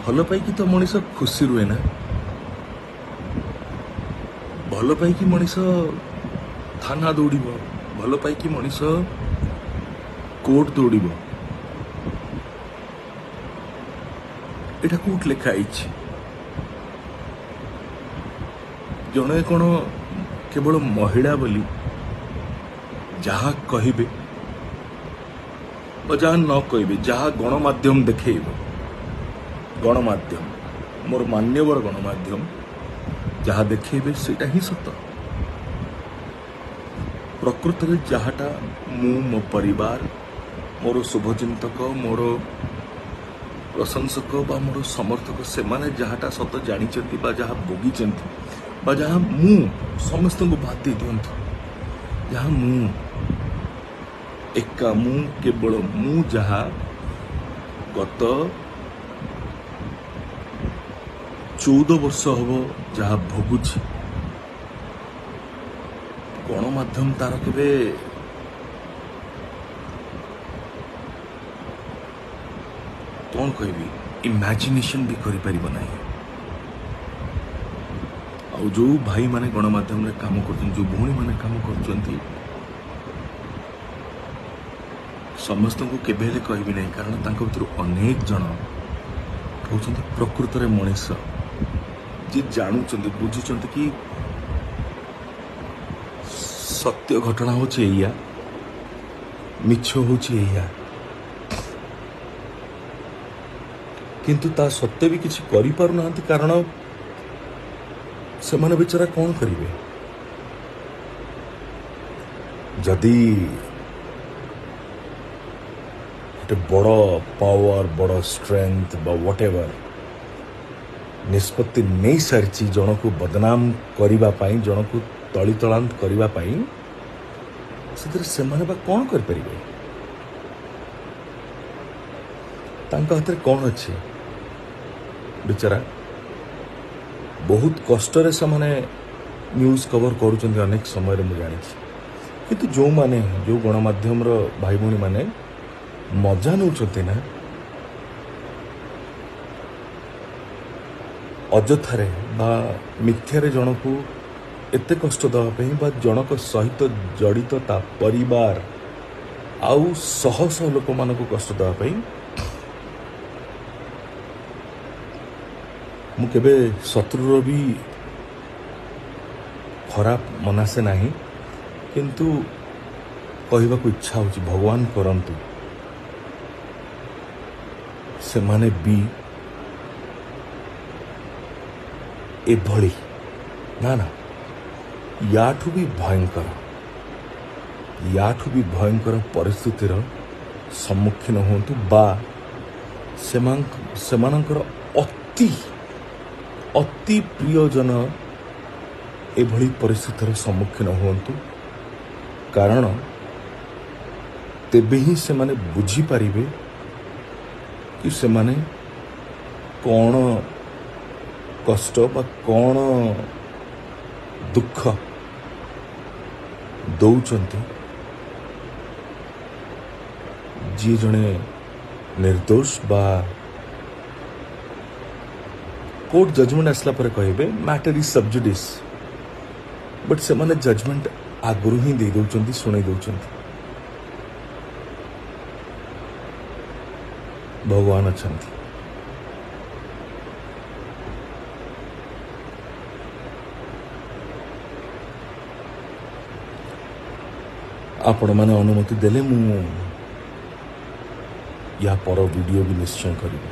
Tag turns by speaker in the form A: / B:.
A: ଭଲ ପାଇକି ତ ମଣିଷ ଖୁସି ରୁହେ ନା, ଭଲ ପାଇକି ମଣିଷ ଥାନା ଦୌଡ଼ିବ, ଭଲ ପାଇକି ମଣିଷ କୋର୍ଟ ଦୌଡ଼ିବ, ଏଇଟା କୋଉଠି ଲେଖା ହେଇଛି? ଜଣେ କ'ଣ କେବଳ ମହିଳା ବୋଲି ଯାହା କହିବେ ବା ଯାହା ନ କହିବେ, ଯାହା ଗଣମାଧ୍ୟମ ଦେଖେଇବ, ଗଣମାଧ୍ୟମ ମୋର ମାନ୍ୟବର ଗଣମାଧ୍ୟମ ଯାହା ଦେଖେଇବେ ସେଇଟା ହିଁ ସତ। ପ୍ରକୃତରେ ଯାହାଟା ମୁଁ, ମୋ ପରିବାର, ମୋର ଶୁଭଚିନ୍ତକ, ମୋର ପ୍ରଶଂସକ ବା ମୋର ସମର୍ଥକ, ସେମାନେ ଯାହାଟା ସତ ଜାଣିଛନ୍ତି ବା ଯାହା ଭୋଗିଛନ୍ତି ବା ଯାହା ମୁଁ ସମସ୍ତଙ୍କୁ ବାଦ ଦେଇ ଦିଅନ୍ତୁ, ଯାହା ମୁଁ ଏକା, ମୁଁ କେବଳ ମୁଁ ଯାହା ଗତ 14 ବର୍ଷ ହବ ଯାହା ଭୋଗୁଛି, ଗଣମାଧ୍ୟମ ତାର କେବେ କ'ଣ କହିବି ଇମାଜିନେସନ୍ ବି କରିପାରିବ ନାହିଁ। ଆଉ ଯେଉଁ ଭାଇମାନେ ଗଣମାଧ୍ୟମରେ କାମ କରୁଛନ୍ତି, ଯେଉଁ ଭଉଣୀମାନେ କାମ କରୁଛନ୍ତି, ସମସ୍ତଙ୍କୁ କେବେ ହେଲେ କହିବି ନାହିଁ, କାରଣ ତାଙ୍କ ଭିତରୁ ଅନେକ ଜଣ ହେଉଛନ୍ତି ପ୍ରକୃତରେ ମଣିଷ, ଯିଏ ଜାଣୁଛନ୍ତି, ବୁଝୁଛନ୍ତି କି ସତ୍ୟ ଘଟଣା ହେଉଛି ଏଇଆ, ମିଛ ହେଉଛି ଏଇଆ, କିନ୍ତୁ ତା ସତ୍ତ୍ୱେ ବି କିଛି କରିପାରୁନାହାନ୍ତି, କାରଣ ସେମାନେ ବିଚରା କ'ଣ କରିବେ? ଯଦି ଗୋଟେ ବଡ଼ ପାୱାର, ବଡ଼ ଷ୍ଟ୍ରେংଥ ବା what ever ନିଷ୍ପତ୍ତି ନେଇସାରିଛି ଜଣକୁ ବଦନାମ କରିବା ପାଇଁ, ଜଣକୁ ତଳିତଳାନ୍ତ କରିବା ପାଇଁ, ସେଥିରେ ସେମାନେ ବା କ'ଣ କରିପାରିବେ? ତାଙ୍କ ହାତରେ କ'ଣ ଅଛି? ବିଚରା ବହୁତ କଷ୍ଟରେ ସେମାନେ ନ୍ୟୁଜ୍ କଭର କରୁଛନ୍ତି ଅନେକ ସମୟରେ, ମୁଁ ଜାଣିଛି। କିନ୍ତୁ ଯେଉଁମାନେ, ଯେଉଁ ଗଣମାଧ୍ୟମର ଭାଇ ଭଉଣୀମାନେ ମଜା ନେଉଛନ୍ତି ନା, ଅଯଥାରେ ବା ମିଥ୍ୟାରେ ଜଣକୁ ଏତେ କଷ୍ଟ ଦେବା ପାଇଁ ବା ଜଣକ ସହିତ ଜଡ଼ିତ ତା ପରିବାର ଆଉ ଶହ ଶହ ଲୋକମାନଙ୍କୁ କଷ୍ଟ ଦେବା ପାଇଁ, ମୁଁ କେବେ ଶତ୍ରୁର ବି ଖରାପ ମନାସେ ନାହିଁ, କିନ୍ତୁ କହିବାକୁ ଇଚ୍ଛା ହେଉଛି ଭଗବାନ କରନ୍ତୁ ସେମାନେ ବି ଏଭଳି ନା ନା ୟାଠୁ ବି ଭୟଙ୍କର, ୟାଠୁ ବି ଭୟଙ୍କର ପରିସ୍ଥିତିର ସମ୍ମୁଖୀନ ହୁଅନ୍ତୁ ବା ସେମାନଙ୍କର ଅତି ଅତି ପ୍ରିୟଜନ ଏଭଳି ପରିସ୍ଥିତିର ସମ୍ମୁଖୀନ ହୁଅନ୍ତୁ, କାରଣ ତେବେ ହିଁ ସେମାନେ ବୁଝିପାରିବେ କି ସେମାନେ କ'ଣ କଷ୍ଟ ବା କ'ଣ ଦୁଃଖ ଦଉଛନ୍ତି ଯିଏ ଜଣେ ନିର୍ଦ୍ଦୋଷ ବା କୋର୍ଟ ଜଜମେଣ୍ଟ ଆସିଲା ପରେ କହିବେ ମ୍ୟାଟର is ସବଜୁଡିସ୍, ବଟ୍ ସେମାନେ ଜଜମେଣ୍ଟ ଆଗରୁ ହିଁ ଦେଇ ଦେଉଛନ୍ତି, ଶୁଣେଇ ଦେଉଛନ୍ତି। ଭଗବାନ ଅଛନ୍ତି। ଆପଣମାନେ ଅନୁମତି ଦେଲେ ମୁଁ ୟା ପର ଭିଡ଼ିଓ ବି ନିଶ୍ଚୟ କରିବି।